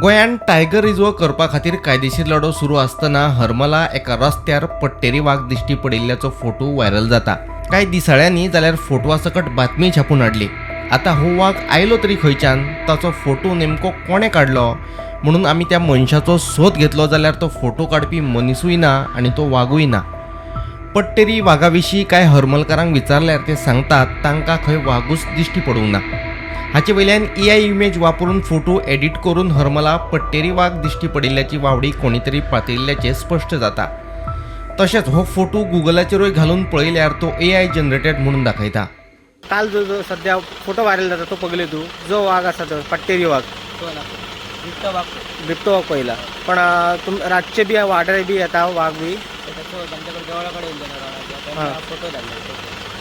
गोंयांत tiger reserve करपा खातीर कायदेशीर लढो सुरू आसतना हरमला एका रस्त्यार पट्टेरी वाग दिश्टी पडिल्ल्याचो फोटो व्हायरल जाता. कांय दिसाळ्यांनी जाल्यार फोटवा सकट बातमी छापून हाडली. आतां हो वाग आयलो तरी खंयच्यान, ताचो फोटो नेमको कोणें काडलो म्हणून आमी त्या मनशाचो सोद घेतलो जाल्यार तो फोटो काडपी मनिसूय ना आनी तो वागूय ना. पट्टेरी वागा विशीं कांय हरमलकारांक विचारल्यार ते सांगतात तांकां खंय वागूच दिश्टी पडूंक ना. हाचे वयल्यान एआय इमेज वापरून फोटो एडिट करून हरमला पट्टेरी वाग दिश्टी पडिल्ल्याची वावडी कोणी तरी पातळिल्ल्याचें स्पश्ट जाता. तशेंच हो फोटो गुगलाचेरूय घालून पळयल्यार तो एआय जनरेटेड म्हणून दाखयता. काल जो जो सध्या फोटो व्हायरल जाता तो पगले तू जो वाघ आसा तो पट्टेरी वाघ. तो ना, बिबटो वाग. बिबटो वाग पळयला, पण तुम रातचे बी वाड्यार बी येता वाघ बी? आमच्याकडे देवळाकडे येयल्ले ना, फोटो धाडले.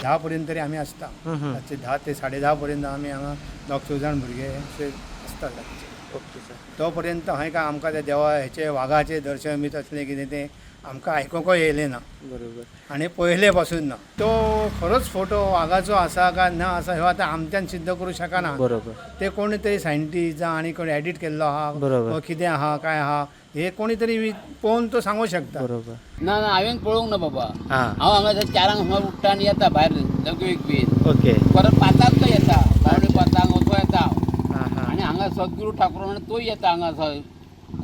10 पर्यंत तरी आमी आसता. रातचे 10 ते 10:30 पर्यंत आमी हांगा दोग चौग जाण भुरगे अशे आसतात रातचे. Okay sir. तो पर्यंत हांवें काय आमकां त्या देवा हेचे वागाचें दर्शन बी तसलें कितें तें आमकां आयकुंकूय येयलें ना. आनी पळयलें पासून ना. तो खरोच फोटो वागाचो आसा काय ना आसा हो आतां आमच्यान सिद्ध करूं शकना. ते कोणी तरी सायंटिस्ट जावं आनी कोणी एडिट केल्लो आहा वा कितें आहा काय आहा हे कोणी तरी पळोवन तो सांगूंक शकता. ना ना, हांवें पळोवंक ना बाबा. हां. हांव हांगा 4ांक सुमार उठ्ठा आनी येता भायर लगवेक बीन. परत 5ांक तो येता, 4:45 वचो येता हांव. हां हां आनी हांगा सद्गुरू ठाकूर म्हणून तोय येता हांगा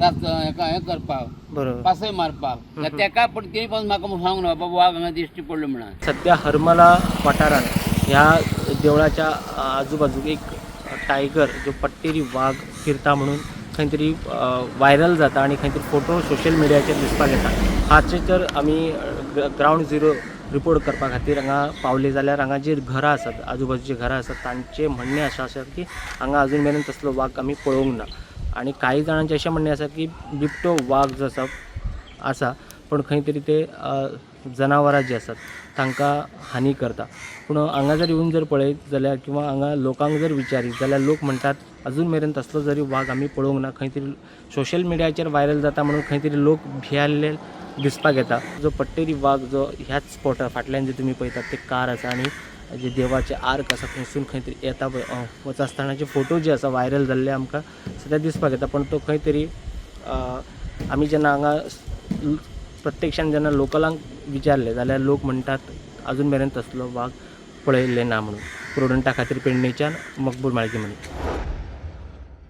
हेका हें करपाक, पासय मारपाक तेका. पण तेणी पासून म्हाका सांगूंक ना बाबा वाग हांगा दिश्टी पडलो म्हणून. सध्या हरमला वाठारांत ह्या देवळाच्या आजूबाजूक एक टायगर जो पट्टेरी वाग फिरता म्हणून खंय तरी व्हायरल जाता आनी खंय तरी फोटो सोशल मिडियाचेर दिसपाक येता. हाचे तर आमी ग्रावंड झिरो रिपोर्ट करपा खातीर हांगा पावले जाल्यार हांगा जी घरां आसात, आजूबाजूची घरां आसात, तांचें म्हणणें अशें आसा की हांगा अजून मेरेन तसलो वाग आमी पळोवंक ना. आनी कांय जाणांचें अशें म्हणणें आसा की बिबटो वाग जो आसा आसा, पूण खंय तरी ते जनावरां जीं आसात तांकां हानी करता. पूण हांगा जर येवन जर पळयत जाल्यार किंवां हांगा लोकांक जर विचारीत जाल्यार लोक म्हणटात अजून मेरेन तसलो जरी वाग आमी पळोवंक ना. खंय तरी सोशल मिडियाचेर व्हायरल जाता म्हणून खंय तरी लोक भियाल्ले दिसपाक येता. जो पट्टेरी वाग जो ह्याच स्पॉटार फाटल्यान जे तुमी पळयतात ते कार आसा आनी जे देवाचे आर्क आसा थंयसून खंय तरी येता पळय वता आसतनाचे फोटो जे आसा व्हायरल जाल्ले आमकां सद्या दिसपाक येता. पण तो खंय तरी आमी जेन्ना हांगा प्रत्यक्षान जेन्ना लोकलांक विचारलें जाल्यार लोक म्हणटात अजून मेरेन तसलो वाग पळयल्ले ना म्हणून. प्रुडंटा खातीर पेडणेच्यान मकबूल माळकी म्हणून.